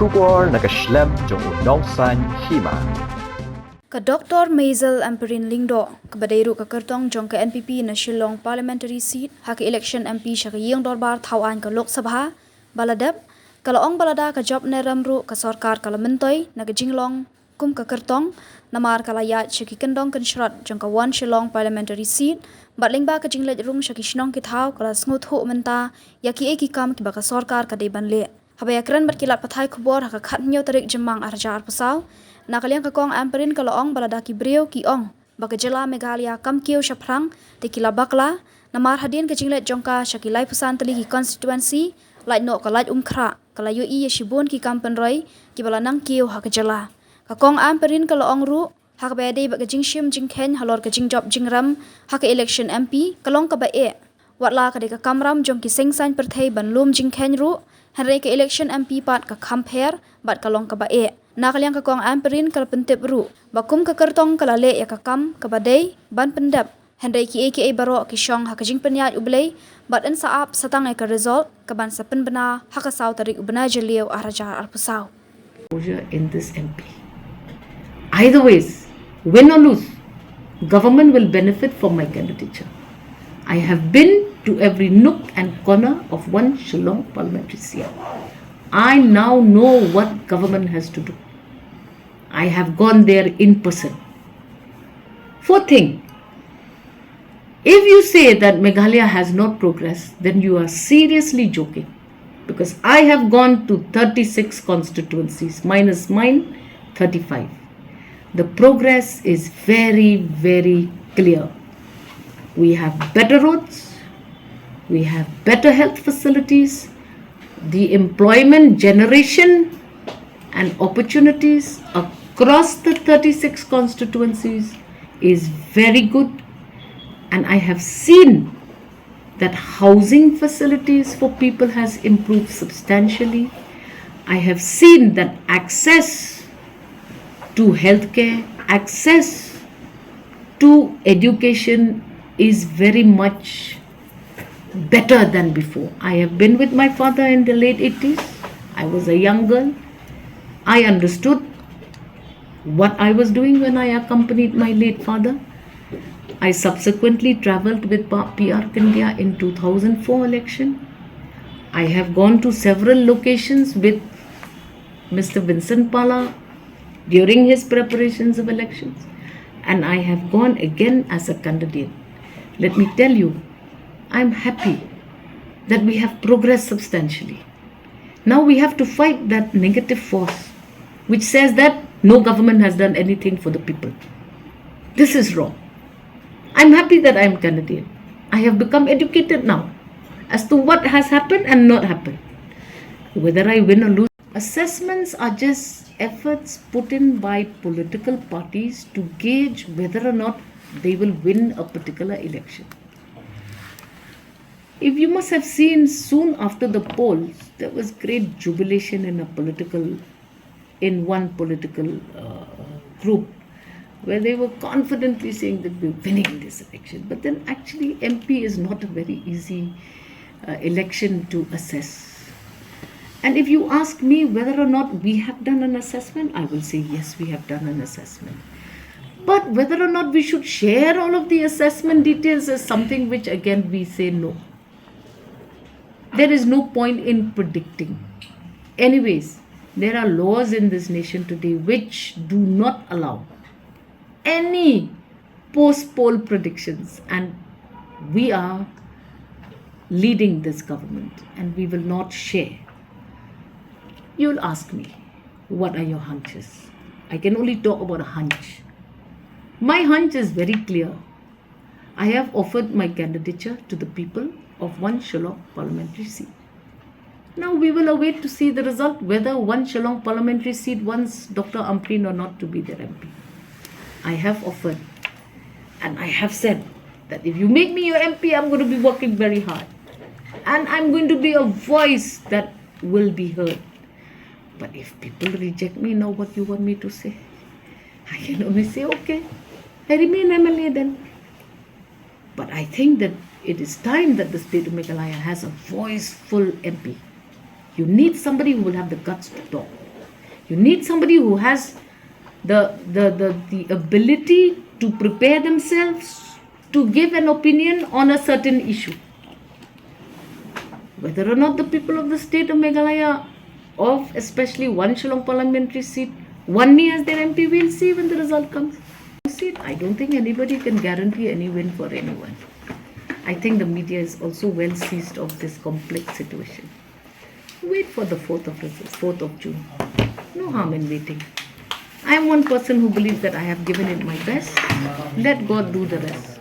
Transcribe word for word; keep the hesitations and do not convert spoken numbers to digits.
Khubor na ka shlem jong u nongsan hima. Ka Doktor Maisel Ampareen Lyngdoh, kaba dei ruh ka kyrtong jong ka N P P na Shillong Parliamentary Seat ha ka election M P sha ka ïing dorbar thaw aiñ ka Lok Sabha, ba la dep, ka la ong ba lada ka jop ne rem ruh ka sorkar ka la myntoi na ka jinglong kum ka kyrtong, namar ka la ïaid sha ki kyndong kynshrot jong ka One Shillong Parliamentary Seat, bad lyngba ka jingleit rung sha ki shnong ki thaw ka la sngewthuh mynta ïa kiei ki kam kiba ka sorkar ka dei ban leh. Haba ïakren bad ki lad pathai khubor ha ka khathynñiew tarik Jymmang arhajar arphew saw, na ka liang ka Kong Ampareen ka la ong ba lada ki briew ki ong ba ka jylla Meghalaya kam kiew shaphrang, te ki la bakla, namar hadien ka jingleit jong ka sha ki laiphew san tylli ki constituency, lait noh ka Laitumkhrah, ka la ïohi ïa shibun ki kam pynroi kiba la nang kiew ha ka jylla. Ka Kong Ampareen ka la ong ruh, ha kaba ïadei bad ka jingshim jingkheiñ halor ka jingjop jingrem ha ka election M P, ka long kaba eh. Watla ka dei ka kamram jong ki seng saiñ pyrthei ban lum jingkheiñ ruh, hynrei ka election M P pat ka kham pher bad ka long kaba eh. Na ka liang ka Kong Ampareen ka la pyntip ruh ba kum ka kyrtong ka la leh ïa ka kam kaba dei ban pyndep, hynrei kiei kiei baroh ki shong ha ka jingpynïaid U Blei, bad yn sa ap sa tang ïa ka result kaban sa pynbna ha ka saw tarik u bnai Jylliew arhajar arphew saw. Exposure in this M P. Either ways, win or lose, government will benefit from my candidature. I have been to every nook and corner of One Shillong Parliamentary Seat. I now know what government has to do. I have gone there in person. Fourth thing, if you say that Meghalaya has not progressed, then you are seriously joking. Because I have gone to thirty-six constituencies, minus mine, thirty-five. The progress is very, very clear. We have better roads, we have better health facilities, the employment generation and opportunities across the thirty-six constituencies is very good, and I have seen that housing facilities for people has improved substantially. I have seen that access to healthcare, access to education is very much better than before. I have been with my father in the late eighties. I was a young girl. I understood what I was doing when I accompanied my late father. I subsequently traveled with Pa- P R Kandiah in two thousand four election. I have gone to several locations with Mister Vincent Pala during his preparations of elections, and I have gone again as a candidate. Let me tell you, I'm happy that we have progressed substantially. Now we have to fight that negative force which says that no government has done anything for the people. This is wrong. I'm happy that I'm candidate. I have become educated now as to what has happened and not happened. Whether I win or lose, assessments are just efforts put in by political parties to gauge whether or not they will win a particular election. If you must have seen, soon after the polls, there was great jubilation in a political, in one political uh, group, where they were confidently saying that we're winning this election. But then, actually, M P is not a very easy uh, election to assess. And if you ask me whether or not we have done an assessment, I will say yes, we have done an assessment. But whether or not we should share all of the assessment details is something which, again, we say no. There is no point in predicting. Anyways, there are laws in this nation today which do not allow any post poll predictions, and we are leading this government and we will not share. You'll ask me, what are your hunches? I can only talk about a hunch. My hunch is very clear. I have offered my candidature to the people of One Shillong parliamentary seat. Now we will await to see the result, whether One Shillong parliamentary seat wants Doctor Ampareen or not to be their M P. I have offered and I have said that if you make me your M P, I'm going to be working very hard. And I'm going to be a voice that will be heard. But if people reject me now, what you want me to say? I can only say, okay, I remain M L A then. But I think that it is time that the state of Meghalaya has a voiceful M P. You need somebody who will have the guts to talk. You need somebody who has the, the, the, the ability to prepare themselves to give an opinion on a certain issue. Whether or not the people of the state of Meghalaya, of especially one Shillong parliamentary seat, want me as their M P, we'll see when the result comes. Seat, I don't think anybody can guarantee any win for anyone. I think the media is also well seized of this complex situation. Wait for the fourth of Res-, fourth of June. No harm in waiting. I am one person who believes that I have given it my best. Let God do the rest.